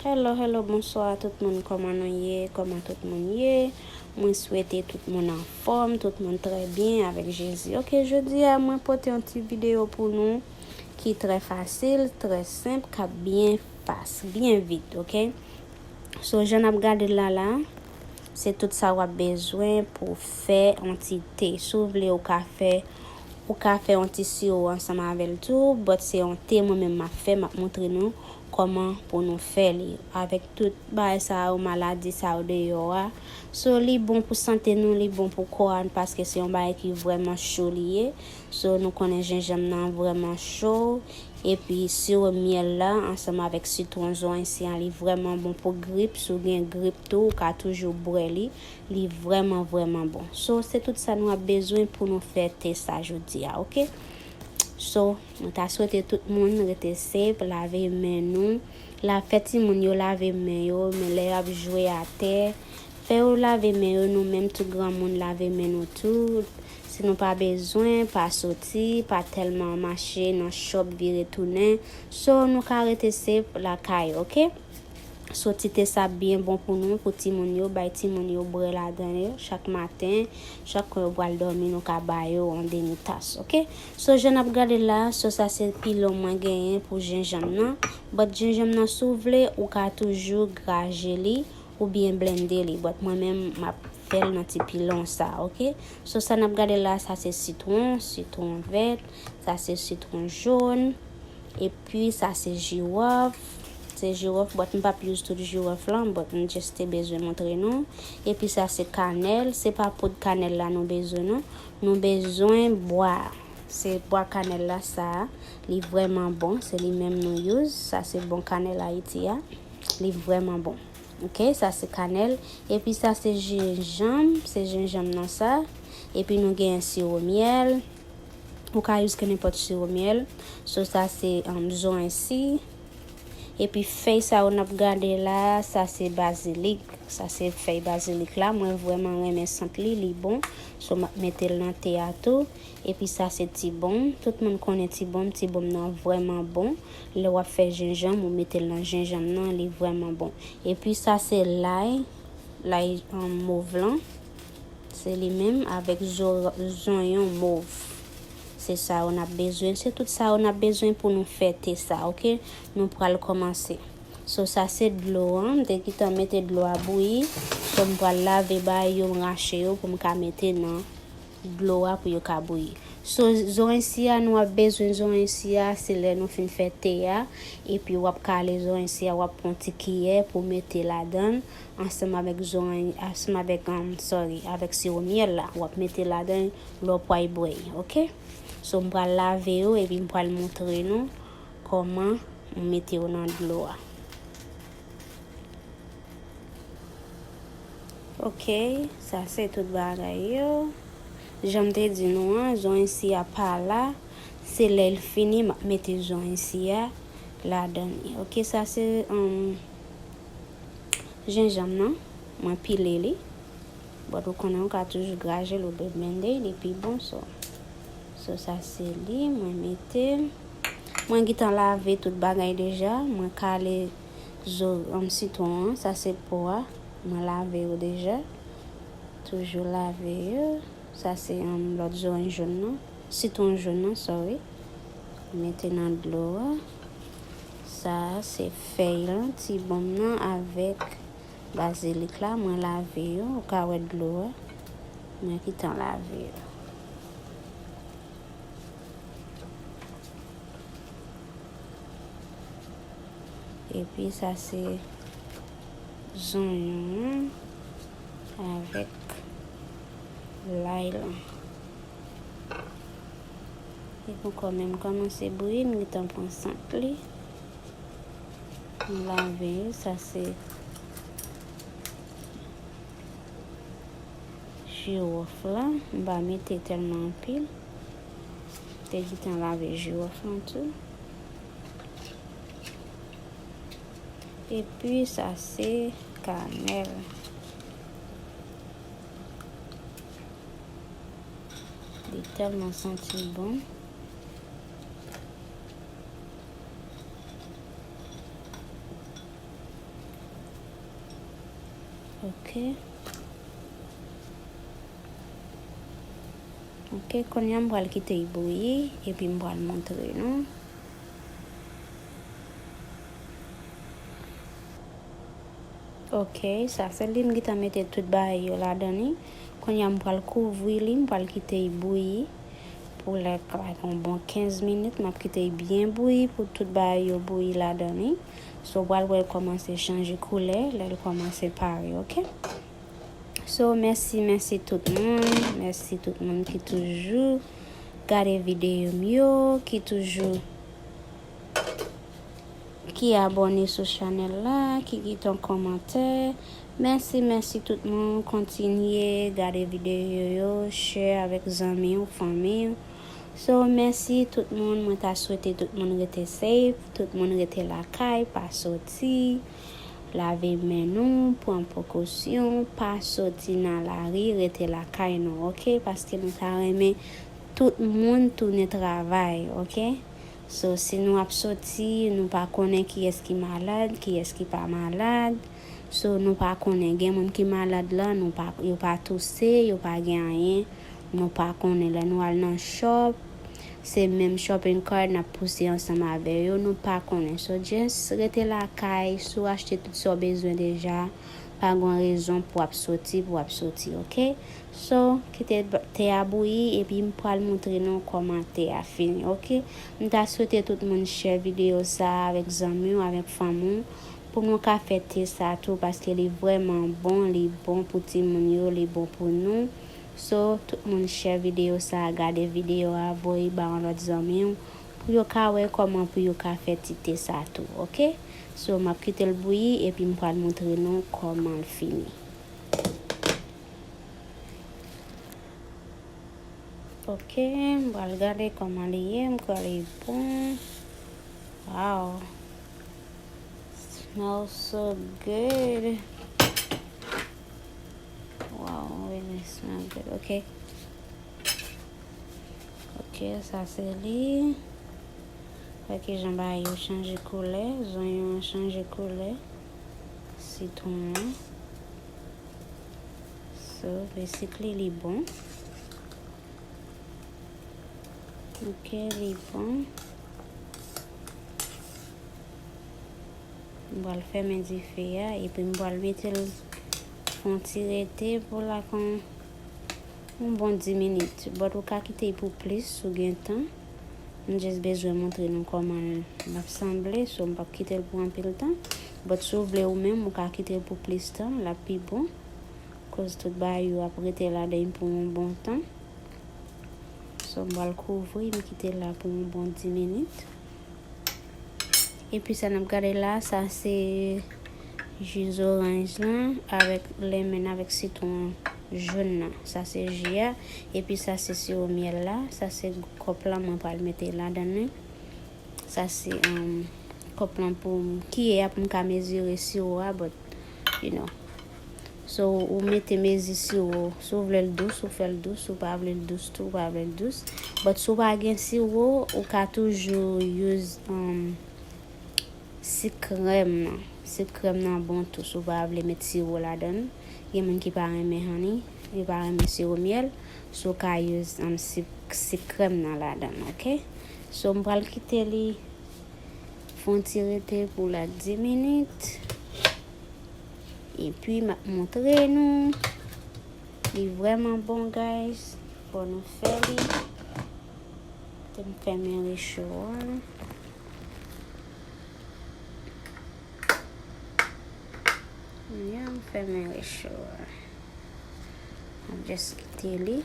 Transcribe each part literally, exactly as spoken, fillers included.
Hello, hello, bonswa tout moun, kòman nou ye? Kòman tout moun ye? Mwen swete tout moun anfòm, tout moun trè byen avèk Jezi. Ok, jodi a mwen pote yon ti videyo pou nou ki trè fasil, trè senp, k ap byen fas, byen vit, ok? So, jan n ap gade l la la, se tout sa w ap bezwen pou w fè yon ti te. Si w vle, ou ka fè, ou ka fè yon ti siwo ansanm avè l tou, but se yon te mwen menm m ap fè, m ap montre nou kòman pou nou fè li. Avèk tout bagay sa yo, maladi sa yo deyò a. So, li bon pou sante nou, li bon pou kò a, paske se yon bagay ki vrèman cho li ye. So, nou konnen jenjanm nan vrèman cho. Epi, siwo myèl la, ansanm avèk sitwon zoranj si a, li vrèman bon pou grip. Si w gen grip tou, ou ka toujou bwè li. Li vrèman, vrèman bon. So, se tout sa nou ap bezwen pou nou fè te sa jodi a, ok? So, mwen ta swete tout moun rete safe, lave men nou. La, fè timoun yo lave men yo, men lè y ap jwe atè, fè yo lave men yo, nou menm tou granmoun lave men nou tou. Si nou pa bezwen, pa soti, pa tèlman mache nan shop vire tounen. So, nou ka rete safe lakay, ok? So, ti te sa byen bon pou nou, pou timoun yo, bay timoun yo bwè ladan yo chak maten, chak kan yo pral dòmi, nou ka ba yo yon demi tas, ok? So, jan n ap gade la, so sa se pilon mwen genyen pou jenjanm nan. But jenjanm nan, si w vle, ou ka toujou graje li oubyen blende li. But mwen menm, m ap fè l nan ti pilon sa, ok? So, sa n ap gade la, sa se sitwon, sitwon vèt, sa se sitwon jòn, epi sa se jiwòf. Se jiwòf, but m p ap use tout jiwòf lan, but m just te bezwen montre nou. Epi sa se kanèl, se pa poud kanèl la nou bezwen non. Nou bezwen bwa. Se bwa kanèl la sa a, li vrèman bon, se li menm nou use. Sa se bon kanèl Ayiti a, li vrèman bon. Ok, sa se kanèl. Epi sa se jenjanm, se jenjanm nan sa. Epi nou gen siwo myèl. Ou ka use kenenpòt siwo myèl. So sa se, um, zoranj si. Epi fèy sa yo n ap gade la, sa se bazilik. Sa se fèy bazilik la. Mwen vrèman renmen sant li, li bon. So m ap mete l nan te a tou. Epi sa se tibonm. Tout moun konnen tibonm. Tibonm nan vrèman bon. Lè w ap fè jenjanm, ou mete l nan jenjanm nan, li vrèman bon. Epi sa se lay, lay, um, mov lan. Se li menm avèk zo-, zonyon mov. Se sa yo n ap bezwen. Se tout sa yo n ap bezwen pou nou fè te sa, ok? Nou pral kòmanse. So, sa se dlo an. M te gentan mete dlo a bouyi. So, m pral lave bagay yo, m rache yo pou m ka mete nan dlo a pou yo ka bouyi. So, zoranj si a, nou ap bezwen zoranj si a, se lè nou fin fè te a. Epi w ap kale zoranj si a, w ap pran ti kiyè pou mete ladan l, ansanm avèk zoranj, ansanm avèk, um, sorry, avèk siwo myèl la. W ap mete ladan l lè w pral bwè, ok? So, m pral lave yo, epi m pral montre nou kòman m mete yo nan dlo a. Ok, sa se tout bagay yo. Jan m te di nou an, zoranj si a pa la. Se lè l fini, m ap mete zoranj si a ladan li. Ok, sa se, um, jenjanm nan. Mwen pile li. But ou konnen ou ka toujou graje l oubyen blende, li pi bon, so. So, sa se li, mwen mete l. Mwen gentan lave tout bagay deja. Mwen kale zo, um, sitwon an. Sa se po a. Mwen lave yo deja. Toujou lave yo. Sa se, um, lòt zoranj jòn nan. Sitwon jòn nan, sorry. Mete nan dlo a. Sa a se fèy lan, tibonm nan avèk bazilik la. Mwen lave yo. Ou ka wè dlo a. Mwen gentan lave yo. Epi sa se zonyon an avèk lay lan. Epi ankò menm kòmanse bouyi, m gentan pran sant li. M lave yo, sa se jiwòf la, m pa mete tèlman anpil. Te gentan lave jiwòf lan tou. Epi sa se kanèl. Li tèlman santi bon. Ok. Ok, kounye a m pral kite l bouyi, epi m pral montre nou. Ok, sa se li, m gentan mete tout bagay yo ladan li. Kounye a m pral kouvri li, m pral kite l bouyi pou like, like yon bon kenz minit. M ap kite l byen bouyi pou tout bagay yo bouyi ladan li. So, w pral wè l kòmanse chanje koulè, lè l kòmanse pare, ok? So, mèsi, mèsi tout moun. Mèsi tout moun ki toujou gade videyo m yo, ki toujou, ki abòne sou chanèl la, ki kite yon kòmantè. Mèsi, mèsi tout moun. Kontinye gade videyo yo, share avèk zanmi w, fanmi w. So, mèsi tout moun. Mwen ta swete tout moun rete safe, tout moun rete lakay, pa soti. Lave men nou, pran prekosyon, pa soti nan lari, rete lakay nou, ok? Paske nou ta renmen tout moun tounen travay, ok? So, si nou ap soti, nou pa konnen kiyès ki malad, kiyès ki pa malad. So, nou pa konnen. Gen moun ki malad la, nou pa, yo pa touse, yo pa gen anyen. Nou pa konnen. Lè nou al nan shop, se menm shopping cart n ap pouse ansanm avè yo, nou pa konnen. So, just rete lakay, si w achte tout sa w bezwen deja, pa gen rezon pou w ap soti, pou w ap soti, ok? So, kite te a bouyi, epi m pral montre nou kòman te a fini, ok? M ta swete tout moun share videyo sa a avèk zanmi w, avèk fanmi w, pou nou ka fè te sa tou, paske li vrèman bon, li bon pou timoun yo, li bon pou nou. So, tout moun share videyo sa a, gade videyo a, voye ba yon lòt zanmi w, pou yo ka wè kòman pou yo ka fè ti te sa tou, ok? So, m ap kite l bouyi, epi m pral montre nou kòman l fini. Ok, m pral gade kòman li ye, m kwè li bon. Wow. Smells so good. Wow, really smell good. Ok. Ok, sa se li. Wè kijan bagay yo chanje koulè, zonyon an chanje koulè, sitwon an. So, basically, li bon. Ok, li bon. M pral fèmen dife a, epi m pral mete l fè yon ti rete pou l ak yon, yon bon dis minit. But ou ka kite l pou plis si w gen tan. M just bezwen montre nou kòman l ap sanble, so m p ap kite l pou anpil tan. But si w vle ou menm, ou ka kite l pou plis tan, l ap pi bon. Koz tout bagay yo ap rete ladan l pou yon bon tan. So, m pral kouvri, m kite l la pou yon bon dis minit. Epi sa n ap gade la, sa se ji zoranj lan avèk lemon avèk sitwon jòn nan. Sa se ji a. Epi sa se siwo myèl la. Sa se kòp lan mwen pral mete ladan li. Sa se, um, kòp lan pou m, kiyè a pou m ka mezire siwo a, but, you know. So, ou mete mezi siwo. Si w vle l dous, ou fè l dous. Si w pa vle l dous tou, ou pa vle l dous. But si w pa gen siwo, ou ka toujou use, um, sik krèm nan. Sik krèm nan bon tou. Si w pa vle met siwo ladan l. Gen moun ki pa renmen honey, yo pa renmen siwo myèl. So, w ka use, um, sik, sik krèm nan ladan l, ok? So, m pral kite li fè yon ti rete pou l ak dis minit. Epi, m ap montre nou. Li vrèman bon, guys. Fò nou fè li. Kite m fèmen recho a. Ya, m fèmen recho a. M just kite li.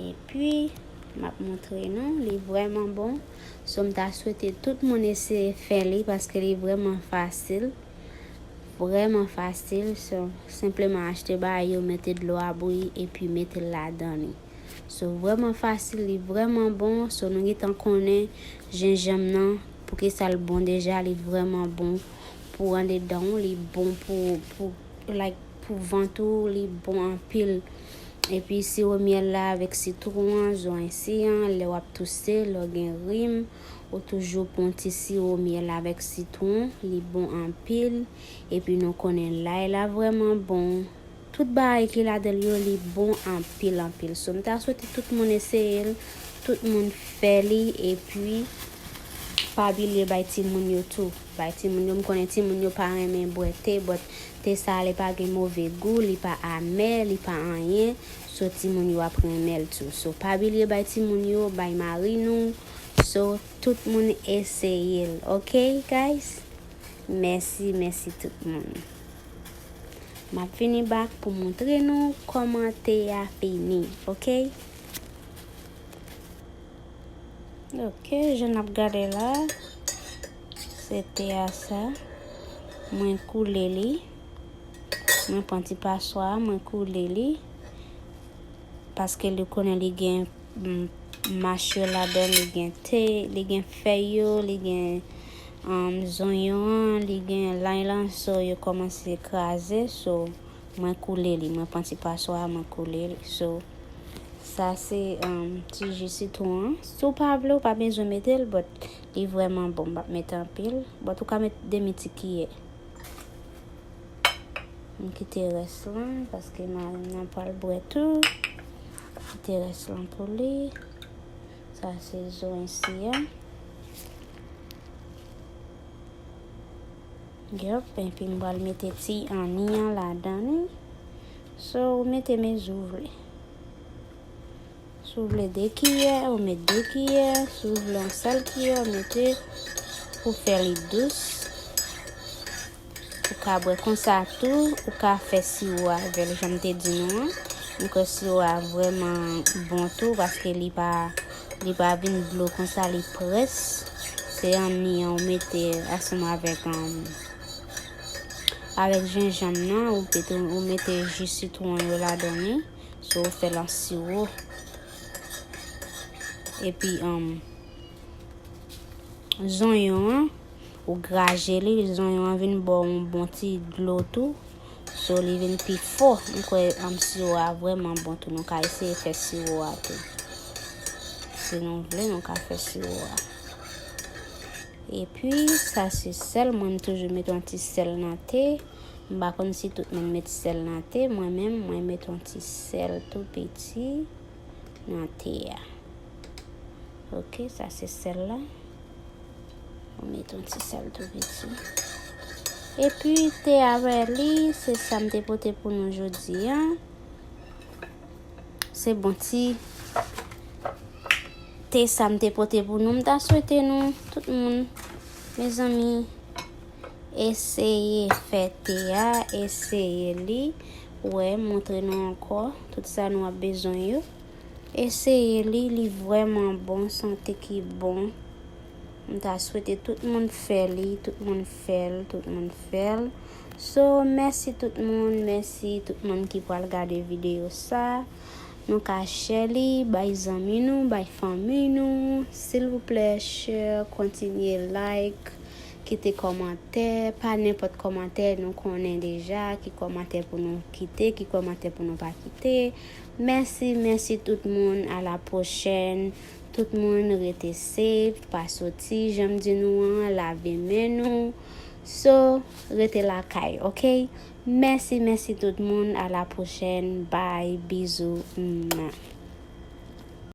Epi, m ap montre nou, li vrèman bon. So, m ta swete tout moun eseye fè li paske li vrèman fasil. Vrèman fasil. So, senpleman achte bagay yo, mete dlo a bouyi, epi mete l ladan li. So, vrèman fasil, li vrèman bon. So, nou gentan konnen jenjanm nan, poukisa l bon deja, li vrèman bon pou andedan w, li bon pou, pou, like, pou vant ou, li bon anpil. Epi siwo myèl la avèk sitwon an, zoranj si an, lè w ap touse, lè w gen rim, Ou toujou pran ti siwo myèl avèk sitwon, li bon anpil. Epi nou konnen lay la vrèman bon. Tout bagay ki ladan l yo, li bon anpil, anpil. So, m ta swete tout moun eseye l, tout moun fè li, epi pa bliye bay timoun yo tou. Bay timoun yo, m konnen timoun yo pa renmen bwè te, but te sa a, li pa gen move gou, li pa amè, li pa anyen. So, timoun yo ap renmen l tou. So, pa bliye bay timoun yo, bay mari nou. So, tout moun eseye l, ok, guys? Mèsi, mèsi tout moun. M ap vini back pou montre nou kòman te a fini, ok? Ok, jan n ap gade la, se te a sa. Mwen koule li. Mwen pran ti paswa, mwen koule li. Paske li konnen li gen, mm, mach yo ladan, li gen te, li gen fèy yo, li gen, um, zonyon an, li gen lay lan, so yo kòmanse kraze, so mwen koule li, mwen pran ti paswa, mwen koule li. So, sa se, um, ti ji sitwon an. Si w pa vle, w pa bezwen mete l, but li vrèman bon, m p ap mete anpil. But ou ka met demi ti kiyè. M kite rès lan, paske mari m nan pral bwè tou. Kite rès lan pou li. Sa se zo isi a. Yep, epi m pral mete ti anni an ladan li. So, ou mete mezi w vle. Si w vle de kiyè, ou met de kiyè. Si w vle yon sèl kiyè, ou mete pou fè li dous. Ou ka bwè konsa tou, ou ka fè siwo avè l, jan m te di nou an. M kwè siwo a vrèman bon tou, paske li pa, li pa vin dlo konsa, li près. Se anni an ou mete ansanm avèk, um, avèk jenjanm nan, ou mete, ou mete ji sitwon yo ladan li. So, ou fè l an siwo. Epi, um, zonyon an, ou graje li, zonyon an vin ba w yon bon ti dlo tou. So, li vin pi fò. M kwè, um, siwo a vrèman bon tou. Nou ka eseye fè siwo a tou. Si nou vle, nou ka fè siwo a. Epi, sa se sèl. Mwen, m toujou met yon ti sèl nan te. M pa konn si tout moun met sèl nan te. Mwen menm, mwen met yon ti sèl tou piti nan te a. Ok, sa se sèl la. Mwen met yon ti sèl tou piti. Epi, te avè li, se sa m te pote pou nou jodi a. Se bon ti te sa m te pote pou nou. M ta swete nou, tout moun, mezanmi, eseye fè te a, eseye li. Wè, montre nou ankò tout sa nou ap bezwen yo. Eseye li, li vrèman bon, se yon te ki bon. M ta swete tout moun fè li, tout moun fè l, tout moun fè l. So, mèsi tout moun, mèsi tout moun ki pral gade videyo sa. Nou ka share li, bay zanmi nou, bay fanmi nou. Silvouplè, share, kontinye like, kite kòmantè, pa nenpòt kòmantè, nou konnen deja ki kòmantè pou nou kite, ki kòmantè pou nou pa kite. Mèsi, mèsi tout moun, a la pwochèn. Tout moun rete safe, pa soti, jan m di nou an, lave men nou. So, rete lakay, ok? Mèsi, mèsi tout moun, a la pwochèn, bye, bizou, mwa.